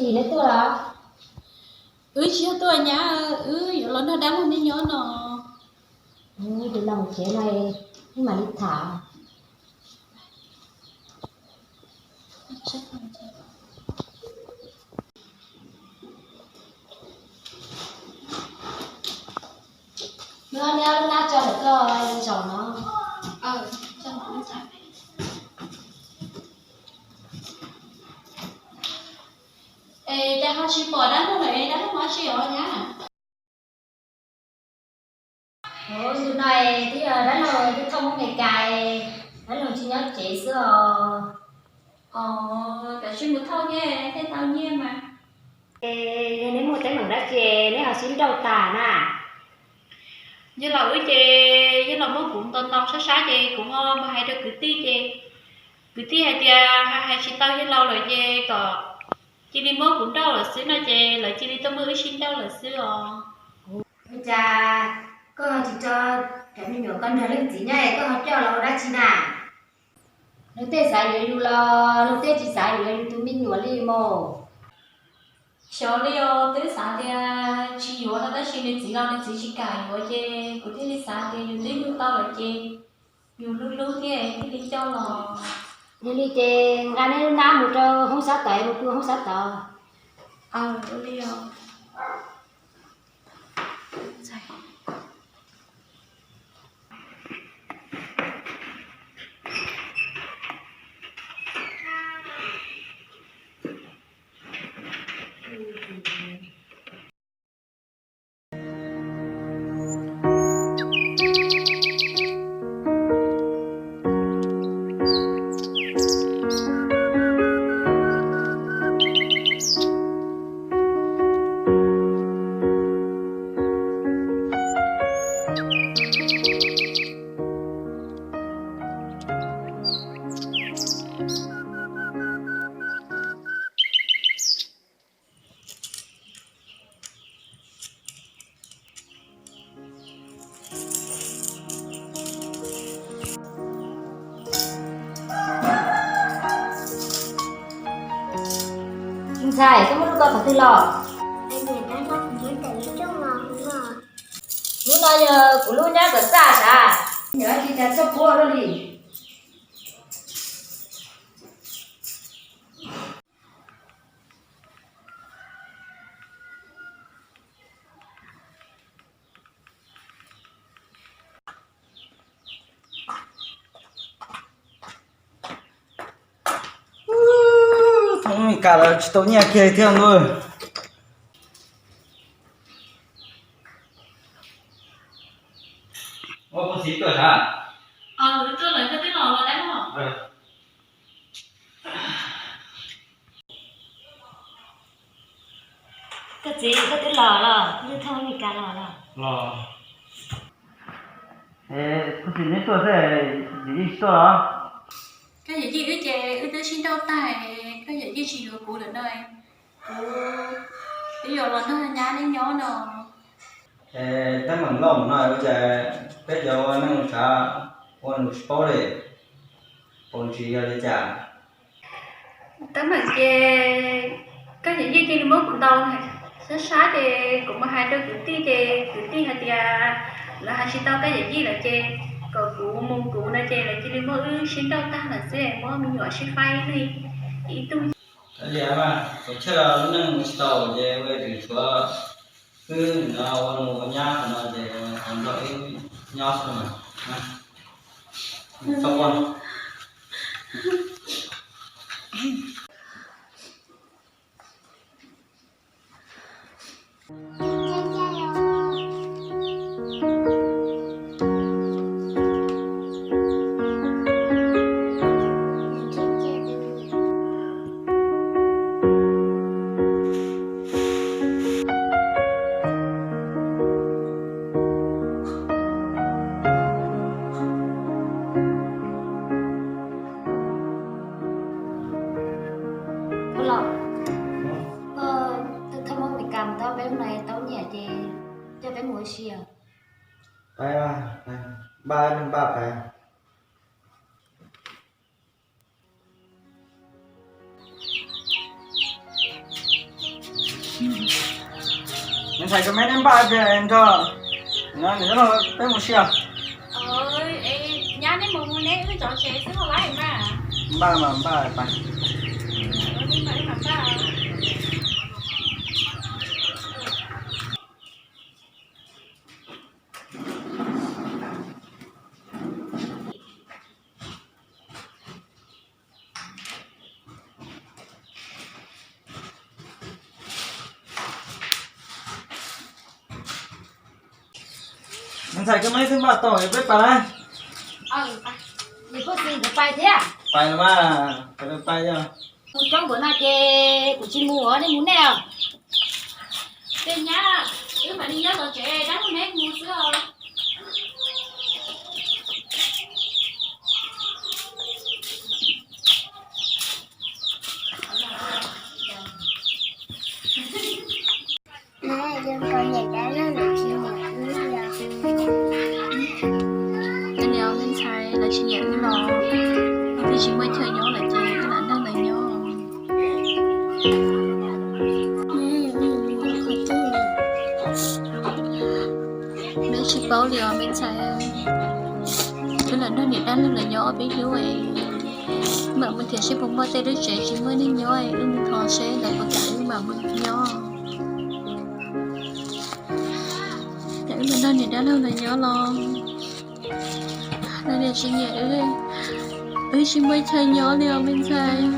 Neb tuaj los? Wb tsis yog tuaj nyab, wb yuav los nrog dab laug neb nyob no. Tus no mus tsev no, wb mam li tham. Neb ob lub nab tso ntawm koj zaum no. Es cas ho tsis pom dab laug lawm, dab laug mus dab tsi os nyab? Tus no twb yog dab laug twb thauj Hmoob Amelikas, dab laug tsis nyob tsev xwb os. Os, koj tsis mus thauj thiab thiaj tau nyiaj mas. Es yog neb muaj teeb meem dab tsi neb ho sib nrauj tag na? Yog los wb ces yog los muab kuv ntaus ntaus sab sab ces kuv ho mus hais rau kwv tij ces kwv tij hais tias hais tsis tau yog laus lawm ces kom cia li muab kuv nrauj lawm xwb no ces lawv cia li tuaj muab wb sib nrauj lawm xwb os. Ua cas koj tsis tso cov me nyuam koj nrog leej txiv nyob es koj ho coj los ua dab tsi na? Luag tej xav yuav yus los luag tej tsis xav yuav yus tus me nyuam li mus. Xyov li os, twb xav tias tsis yuav no tab sis nws txiv los nws txiv tsis kam yuav ces kuv thiaj li xav tias yus twb yug tau lawm ces yus hlub hlub thiab thiaj li coj los. Yog li ces nqa neb lub nab mus rau hoob sab tod, mus pw hoob sab tod. Aw, ua li os. Ntxhais, koj muab lub ko qhov twg los? Lub no yog kuv lub nyab kom txaj sav, nyob li cas txhob puab luaj li. Thoob Mes Kas los tsis tau nyiaj kiag thiab ntuj. Ua koj txiv tuaj sav? Tuaj lawm, koj twb los los dab laug? Koj txiv, koj twb los los, yug Thoob Mes Kas los los? Los. Koj txiv neb tuaj xwb, yawm yij tsis tuaj los? Koj yawm yij wb ces wb twb sib nrauj tag, koj yawm yij tsis yuav kuv lawm no. Kuv twb yuav los nrog nyab neb nyob no. Teeb meem loj mus no ua cas peb cov ua neej tsav ua nws tsis paub li, paus ntsis yog li cas? Teeb meem ces koj yawm yij cia li muab kuv ntaus sab sab ces kuv mus hais rau kwv tij ces kwv tij hais tias lawv hais tsis tau koj yawm yij lawm ces kom kuv mus kuv no ces lawv cia li muab wb sib nrauj tag lawm xwb, muab me nyuam sib faib ib leeg ib tug. Li mas kuv thiaj li neej mus tsis tau ces ua tseem tshuav wb no ua nus ua nyab no ces nrog wb nyob xwb mas. Ntxhais, koj meb neb npaj tiag nrog, no nws los peb mus si os. Nyab neb mus mus neb wb zov tsev xwb los lawm mas. Npaj mas npaj pais. Me ntxhais, koj meb twb npaj tau, peb pais lawm. Pais los mas, pais los pais yog. Mus coob npaum no ces kuv tsis mus os, nej mus nej os. Tej nyab, wb mam li nyob tom tsev dab laug neb mus xwb os. Niam me ntxhais, lawv tsis nyiam wb los, wb twb tsis muaj chaw nyob lawm ces wb lam nrog lawv nyob. Neb tsis paub li os me ntxhais, wb lam nrog niam dab laug lawv nyob ob peb hnub, mam mus thiab seb puas muaj tej lub tsev tsis muaj neeg nyob, wb mus thov seb lawv puas kam wb mam mus nyob. Wb mus nrog niam dab laug lawv nyob los lawv niam tsis nyiam wb, wb tsis muaj chaw nyob li os me ntxhais.